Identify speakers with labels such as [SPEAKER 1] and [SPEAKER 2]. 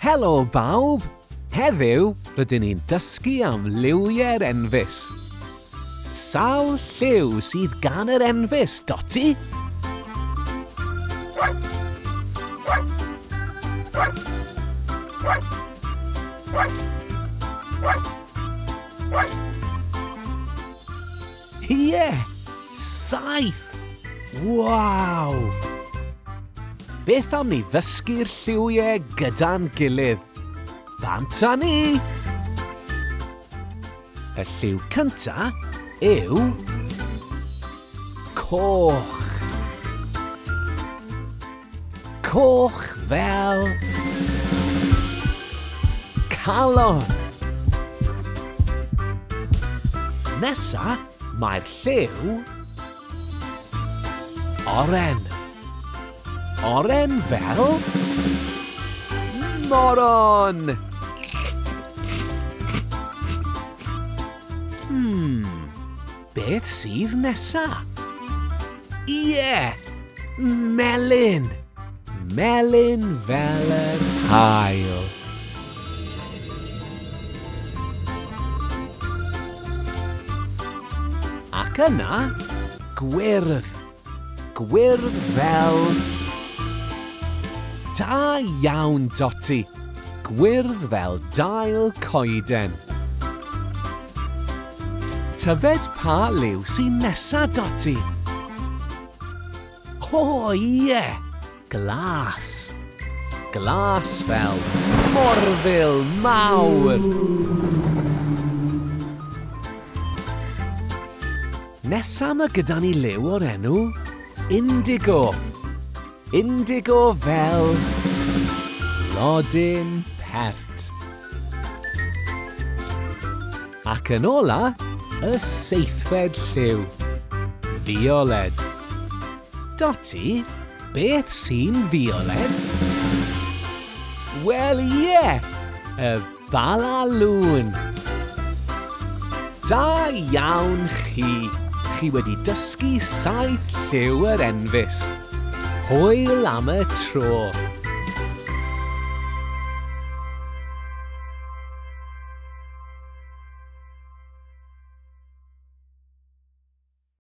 [SPEAKER 1] Helo bawb! Heddiw, rydyn ni'n dysgu am liwiau'r enfys. Sawl lliw sydd gan yr enfys, Dotty? Ie! Saith! Waw! Beth am ni ddysgu'r lliwiau gyda'n gilydd? Bant â ni! Y lliw cynta yw coch. Coch fel calon. Nesa, mae'r lliw oren. Oren fel moron. Hmm, beth sydd nesa? Ie! Melyn! Melyn fel yr haul. Ac yna, gwyrdd. Gwyrdd fel... Da iawn, Dotty. Gwyrdd fel dail coeden. Tybed pa liw sy'n nesa, Dotty? O, ie! Glas. Glas fel morfil mawr. Nesa mae gyda ni liw o'r enw indigo. Indigo fel blodyn pert. Ac yn ola, y seithfed lliw, fioled. Dotty, beth sy'n fioled? Wel ie, y balalŵn. Da iawn chi! Chi wedi dysgu saith lliw yr enfys. Hwyl am y tro!